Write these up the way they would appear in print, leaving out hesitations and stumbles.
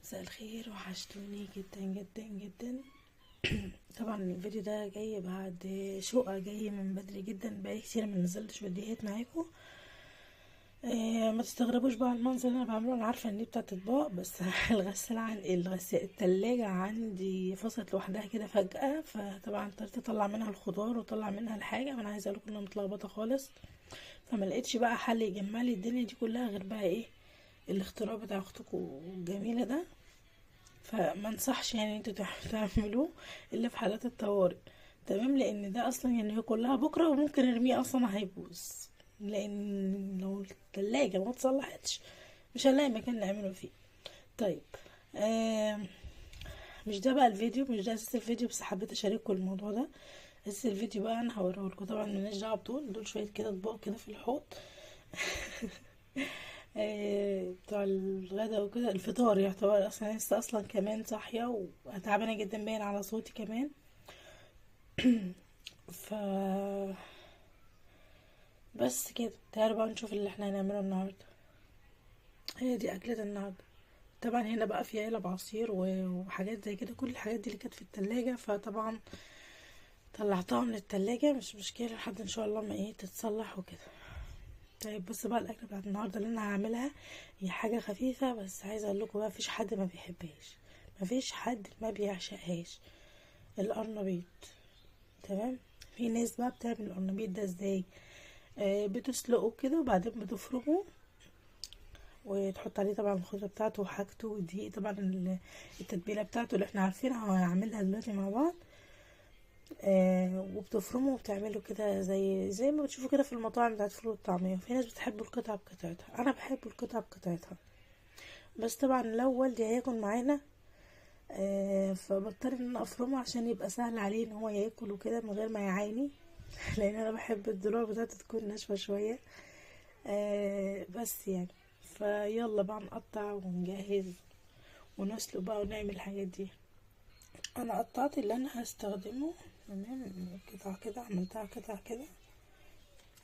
مساء الخير، وحشتوني جدا جدا جدا. طبعا الفيديو ده جاي بعد شقة، جاي من بدري جدا، بقالي كتير ما نزلتش فيديوهات معاكم. ما تستغربوش بقى المنظر اللي انا بعمله، انا عارفه ان دي بتاعت اطباق، بس الغسالة عن الغسالة التلاجة عندي فصلت لوحدها كده فجأة، فطبعا اضطريت اطلع منها الخضار واطلع منها الحاجة، وانا عايزه اقول لكم انها متلخبطه خالص، فما لقيتش بقى حل يجمع لي الدنيا دي كلها غير بقى ايه الاختراع بتاع اختكم الجميلة ده. فما انصحش يعني انتوا تعملوه الا في حالات الطوارئ، تمام؟ لان ده اصلا يعني هي كلها بكره وممكن ارميه اصلا هيبوظ، لان لو التلاجة ما اتصلحتش مش هنلاقي مكان نعمله فيه. طيب مش ده بقى الفيديو، مش ده اساس الفيديو، بس حبيت اشارككم الموضوع ده. اساس الفيديو بقى انا هوريه لكم، طبعا مالناش دعوه بدول، دول شوية كده اطباق كده في الحوض بتوع الغدا وكده، الفطار يعتبر اصلا لسه اصلا كمان صاحية وتعبانه جدا باين على صوتي كمان. ف بس كده تعالوا بقى نشوف اللي احنا هنعمله النهارده. هي دي اكلة النهارده. طبعا هنا بقى في علب عصير وحاجات زي كده، كل الحاجات دي اللي كانت في التلاجة، فطبعا طلعتها من التلاجة، مش مشكلة لحد ان شاء الله ما ايه تتصلح وكده. طيب بص بقى الاكلة بتاعت النهارده اللي انا هعملها هي حاجة خفيفة، بس عايزه اقول لكم بقى مفيش حد ما بيحبهاش، مفيش حد ما بيعشقهاش، القرنبيط. تمام؟ في ناس بقى بتعمل القرنبيط ده ازاي؟ بتسلقه كده وبعدين بتفرمه وتحط عليه طبعا الخضرة بتاعته وحاجته والدقيق، طبعا التتبيله بتاعته اللي احنا عارفينها وهنعملها دلوقتي مع بعض. وبتفرمه وبتعمله كده زي ما بتشوفوا كده في المطاعم بتاعت فول والطعميه. في ناس بتحب القطعة بقطعتها، انا بحب القطعة بقطعتها، بس طبعا لو والدي هياكل معانا فبضطر ان انا افرمه عشان يبقى سهل عليه ان هو ياكل وكده من غير ما يعاني، لان انا بحب الضلوع بتاعته تكون ناشفة شوية. بس يعني فيلا بقى نقطع ونجهز ونسلق بقى ونعمل الحاجات دي. انا قطعت اللي انا هستخدمه، تمام؟ قطع كده، عملتها قطع كده،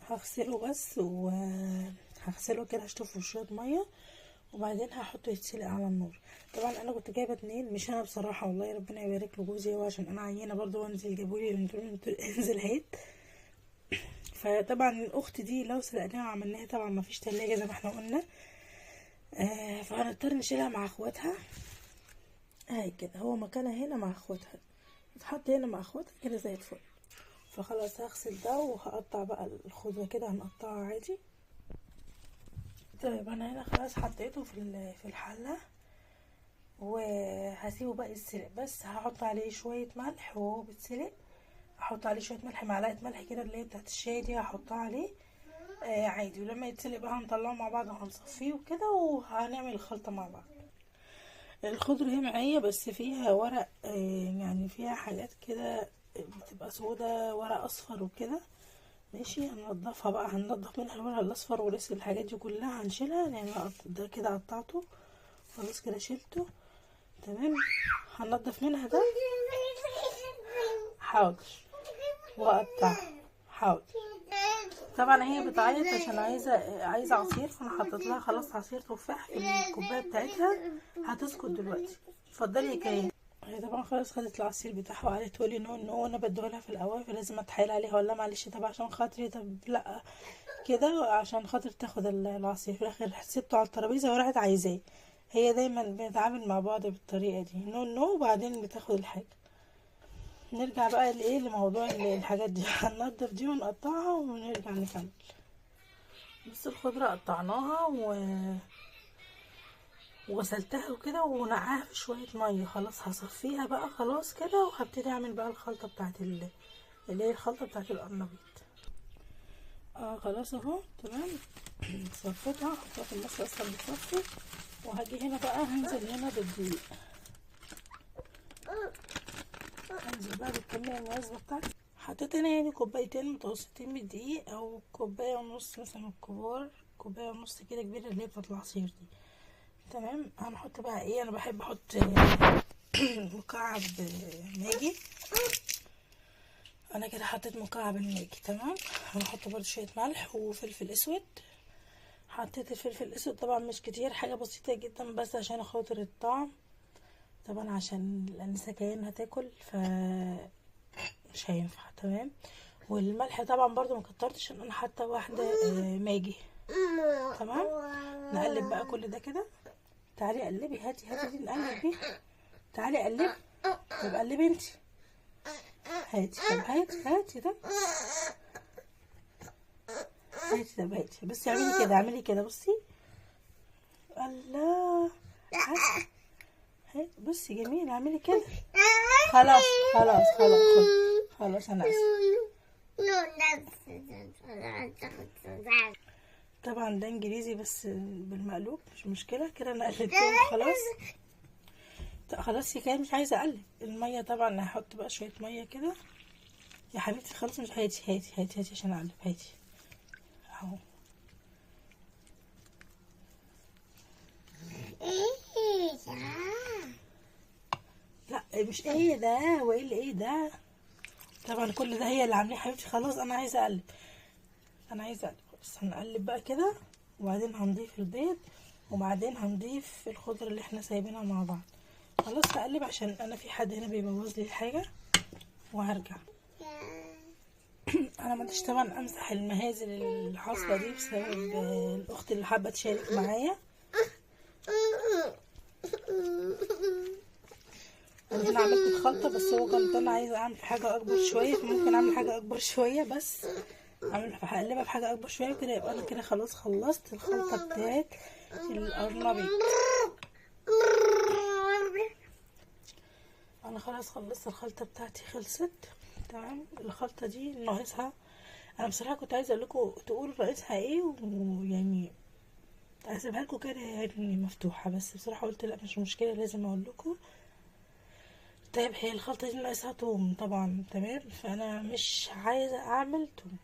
هغسله بس وهغسله كده، هشطفه شوية مية وبعدين هحطه يتسلق على النار. طبعا انا كنت جايبه اتنين، مش انا بصراحة والله ربنا يبارك له جوزي، هو عشان انا عينه برضو وانزل جابولي انزل هات. فطبعا الاخت دي لو سلقناها وعملناها طبعا ما فيش تلاجة زي ما احنا قلنا، فهنضطر نشيلها مع اخواتها. اهي كده هو مكانها هنا مع اخواتها، اتحط هنا مع اخواتها كده زي الفل. فخلاص هغسل ده وهقطع بقى الخضرة كده، هنقطعها عادي. طيب انا هنا خلاص حطيته في الحلة وهسيبه بقى يتسلق، بس هحط عليه شوية ملح وهو بيتسلق. هحط عليه شوية ملح، معلقه ملح كده اللي هي بتاعت الشاي دي هحطها عليه عادي. ولما يتسلق بقى هنطلعه مع بعض وهنصفيه وكده، وهنعمل الخلطة مع بعض. الخضرة هي معايا بس فيها ورق، يعني فيها حاجات كده بتبقى سودا، ورق اصفر وكده، ماشي. هننضفها بقى، هننضف منها الورق الاصفر ولسه الحاجات دي كلها هنشيلها. يعني ده كده قطعته خلاص كده، شيلته تمام. هننضف منها ده، حاضر، واقطع، حاضر. طبعا هي بتعيط عشان عايزه عصير، فانا حطيت لها خلاص عصير تفاح في الكوباية بتاعتها، هتسكت دلوقتي. اتفضلي يا كيان. هي طبعا خلاص خدت العصير بتاعها وقعدت تقولي no no، انا بديهولها في الاول فلازم اتحايل عليها، ولا معلش طب عشان خاطري، طب لا كده عشان خاطر تاخد العصير. في الاخر سبته على الترابيزة وراحت عايزاه. هي دايما بنتعامل مع بعض بالطريقة دي، no no، وبعدين بتاخد الحاجة. نرجع بقى لايه، لموضوع الحاجات دي. هننضف دي ونقطعها ونرجع نكمل. بص الخضرة قطعناها وغسلتها وكده ونقعها في شوية مية، خلاص هصفيها بقى خلاص كده، وهبتدي اعمل بقى الخلطة بتاعت اللي هي الخلطة بتاعت القرنبيط. خلاص اهو تمام، صفيتها، حطيتها في المصفى اصلا بتصفي. وهاجي هنا بقى هنزل هنا بالدقيق، هنزل بقى بالكمية المناسبة بتاعتي. حطيت هنا يعني كوبايتين متوسطين من الدقيق، او كوباية ونص مثلا الكبار، كوباية ونص كده كبيرة اللي هي بتاعت العصير دي، تمام. هنحط بقى ايه، انا بحب احط مكعب ماجي. انا كده حطيت مكعب الماجي، تمام. هنحط برده شوية ملح وفلفل اسود. حطيت الفلفل الاسود طبعا مش كتير، حاجة بسيطة جدا بس عشان خاطر الطعم. طبعا عشان الانسة كيان هتاكل ف مش هينفع. تمام. والملح طبعا برضو ما كترتش، انا حاطه واحدة ماجي. تمام. نقلب بقى كل ده كده. تعالي قلبي، هاتي هاتي دي نقلب بيها. تعالي قلبي. طب قلبي انتي، هاتي. طب هاتي هاتي ده، هاتي. طب هاتي، بصي اعملي كده، اعملي كده، بصي. الله، هاتي هاتي، بصي جميل، اعملي كده. خلاص خلاص خلاص خلاص، انا اسفه. طبعا ده انجليزي بس بالمقلوب، مش مشكلة كده، انا قلبتهم خلاص. خلاص يا كده مش عايزه اقلب المية. طبعا هحط بقى شوية مية كده يا حبيبتي. خلاص مش، هاتي هاتي هاتي هاتي عشان اقلب. هاتي اهو. لا مش ايه ده، وايه اللي ايه ده؟ طبعا كل ده هي اللي عاملاه حبيبتي. خلاص انا عايزه اقلب، انا عايزه اقلب. بس هنقلب بقى كده، وبعدين هنضيف البيض، وبعدين هنضيف الخضرة اللي احنا سايبينها مع بعض. خلاص هقلب عشان انا في حد هنا بيبوظ لي الحاجة، وهرجع. انا ما قدرتش طبعا امسح المهازل اللي حاصله دي بسبب الاخت اللي حابة تشارك معايا. انا هنا عملت الخلطة، بس هو كان انا عايزه اعمل حاجة اكبر شوية، فممكن اعمل حاجة اكبر شوية، بس اعمل هقلبها بحاجة اكبر شوية كده. يبقى انا كده خلاص خلصت الخلطة بتاعت القرنبيط. انا خلاص خلصت الخلطة بتاعتي، خلصت. تمام. الخلطة دي ناقصها، انا بصراحة كنت عايزه اقول لكم تقولوا ناقصها ايه، ويعني هسيبها لكم كده يعني مفتوحة، بس بصراحة قلت لا مش مشكلة لازم اقول لكم. طيب هي الخلطة دي ناقصها توم طبعا. تمام. فانا مش عايزه اعمل توم،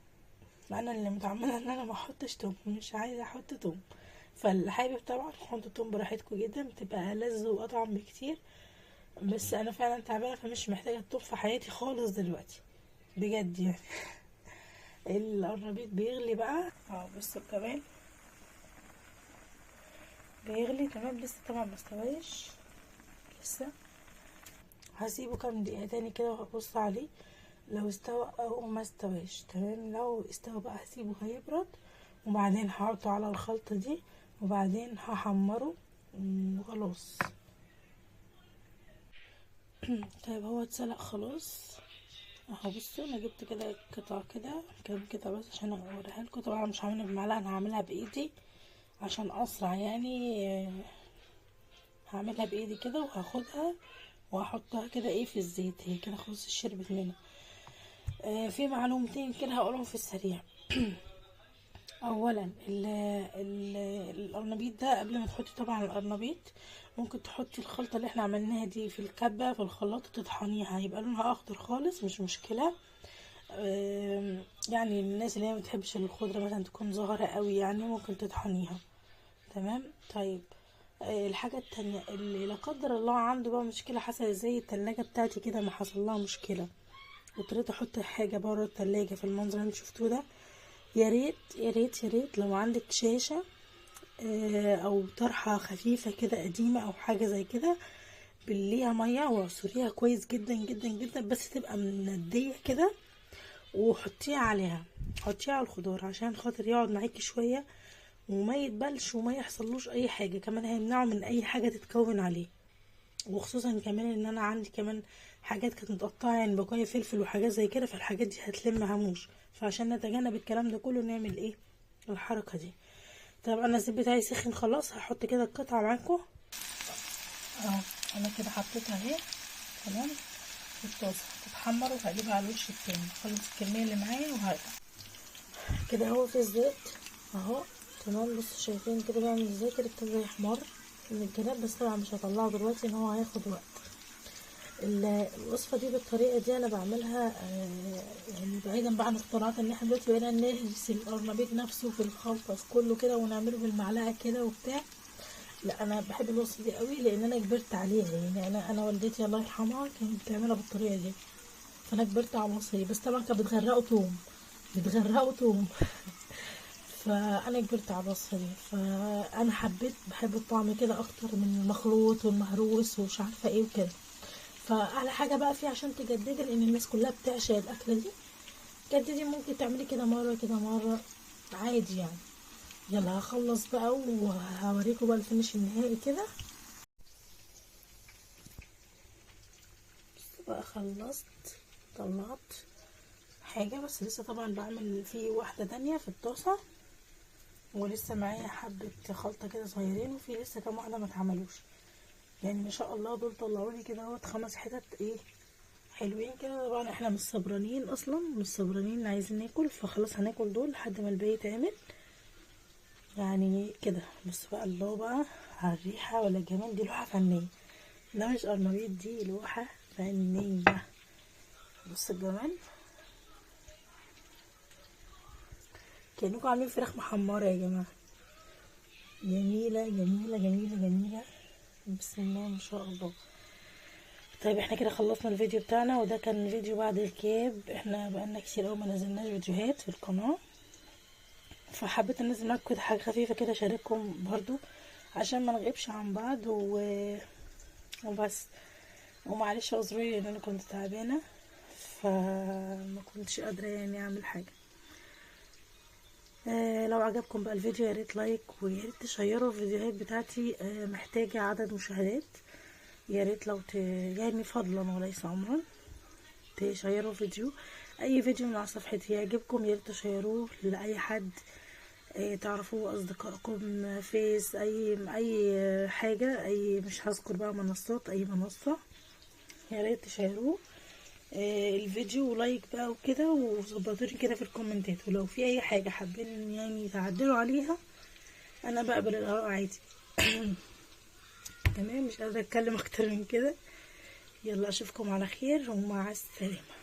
انا اللي متعمدة ان انا ما احطش توم، مش عايزه احط توم. فاللي حابب طبعا حطوا توم براحتكم جدا، بتبقى ألذ واطعم بكتير. بس انا فعلا تعبانة، فمش محتاجه التوم في حياتي خالص دلوقتي بجد يعني. القرنبيط بيغلي بقى اهو، بصوا كمان بيغلي. تمام. لسه طبعا ما استواش لسه، هسيبه كام دقيقة تاني كده وهبص عليه لو استوى او ما استواش. تمام. لو استوى بقى هسيبه هيبرد، وبعدين هحطه على الخلطة دي، وبعدين هحمره وخلاص. طيب هو اتسلق خلاص اهو. بصوا انا جبت كده قطعه كده، كام قطعه بس عشان اوريها لكم. طبعا مش هعملها بمعلقه، انا هعملها بايدي عشان اسرع يعني. هعملها بايدي كده وهاخدها وهحطها كده ايه في الزيت، هي كده خلاص شربت منها. في معلومتين كده هقولهم في السريع. اولا القرنبيط ده قبل ما تحطي طبعا القرنبيط، ممكن تحطي الخلطة اللي احنا عملناها دي في الكبه في الخلاط وتطحنيها، هيبقى لونها اخضر خالص مش مشكلة. يعني الناس اللي هي ما بتحبش الخضرة مثلا تكون زهره قوي يعني ممكن تطحنيها. تمام. طيب الحاجة التانية اللي لا قدر الله عنده بقى مشكلة حصلت زي التلاجة بتاعتي كده، ما حصل لها مشكلة واضطريت احط حاجة بره التلاجة في المنظر اللي انتوا شفتوه ده، يا ريت يا ريت يا ريت لو عندك شاشة او طرحه خفيفة كده قديمة او حاجة زي كده، بليها مية واعصريها كويس جدا جدا جدا، بس تبقى منديه كده، وحطيها عليها، حطيها على الخضار عشان خاطر يقعد معاكي شوية وما يتبلش وما يحصلوش اي حاجة. كمان هيمنعه من اي حاجة تتكون عليه، وخصوصا كمان ان انا عندي كمان حاجات كانت متقطعه يعني بقايا فلفل وحاجات زي كده، فالحاجات دي هتلم هموش. فعشان نتجنب الكلام ده كله نعمل ايه الحركة دي. طب انا الزيت بتاعي سخن خلاص، هحط كده القطعة معاكم اهو. انا كده حطيتها اهي تمام في الطاسه، تتحمر وهقلبها على الوش التاني. خلص الكمية اللي معايا وهرجع كده اهو في الزيت اهو. تمام. بصوا شايفين كده بيعمل ازاي كده، ابتدى يحمر من الجناب، بس طبعا مش هطلعه دلوقتي ان هو هياخد وقت. الوصفة دي بالطريقة دي انا بعملها يعني بعيدا بقى عن اختراعات ان احنا دلوقتي بقينا نهرس القرنبيط نفسه في الخلطة في كله كده ونعمله بالمعلقه كده وبتاع. لا انا بحب الوصفة دي قوي لان انا كبرت عليها يعني. انا والدتي الله يرحمها كانت بتعملها بالطريقة دي، فانا كبرت على الوصفة دي. بس طبعا كانت بتغرقه توم، بتغرقه توم. فانا كبرت على الوصفة دي، فانا حبيت، بحب الطعم كده اكتر من المخلوط والمهروس ومش عارفه ايه وكده. فاحلى حاجة بقى فيه عشان تجددي، لان الناس كلها بتعشق الاكلة دي، جددي، ممكن تعملي كده مرة كده مرة عادي يعني. يلا هخلص بقى وهوريكم بقى الفينش النهائي كده. بس بقى خلصت، طلعت حاجة، بس لسه طبعا بعمل في واحدة تانية في الطاسه، ولسه معايا حبه خلطه كده صغيرين، وفي لسه كام واحدة ما اتعملوش يعني. ما شاء الله دول طلعولي كده اهوت 5 حتت ايه حلوين كده. طبعا احنا مش صبرانين اصلا، مش صبرانين، عايزين ناكل، فخلاص هناكل دول لحد ما الباقي يتعمل يعني كده. بص بقى الله بقى على الريحة ولا الجمال، دي لوحة فنية، ده مش قرنبيط، دي لوحة فنية. بص الجمال، كأنكم عاملين فراخ محمرة يا جماعة. جميلة جميلة جميلة جميلة، بسم الله ما شاء الله. طيب احنا كده خلصنا الفيديو بتاعنا، وده كان فيديو بعد الكاب. احنا بقالنا كتير قوي ما نزلناش فيديوهات في القناة، فحبيت انزل معاكم كده حاجة خفيفة كده اشارككم برضو عشان ما نغيبش عن بعض وبس. ومعلش اعذروني لان انا كنت تعبانة فما كنتش قادرة يعني اعمل حاجة. لو عجبكم بقى الفيديو يا ريت like، ويا ريت تشيروا الفيديوهات بتاعتي، محتاجه عدد مشاهدات، يا ريت لو يعني فضلا وليس امرا تشيروا فيديو، اي فيديو من على صفحتي يعجبكم يا ريت تشيروه لاي حد تعرفوه، اصدقائكم، فيس، اي حاجة، اي مش هذكر بقى منصات، اي منصة يا ريت تشيروه الفيديو، و like بقى وكده، وظبطوني كده في الكومنتات. ولو في اي حاجة حابين يعني تعدلوا عليها انا بقبل الاراء عادي. تمام، مش قادرة اتكلم اكتر من كده. يلا اشوفكم على خير ومع السلامة.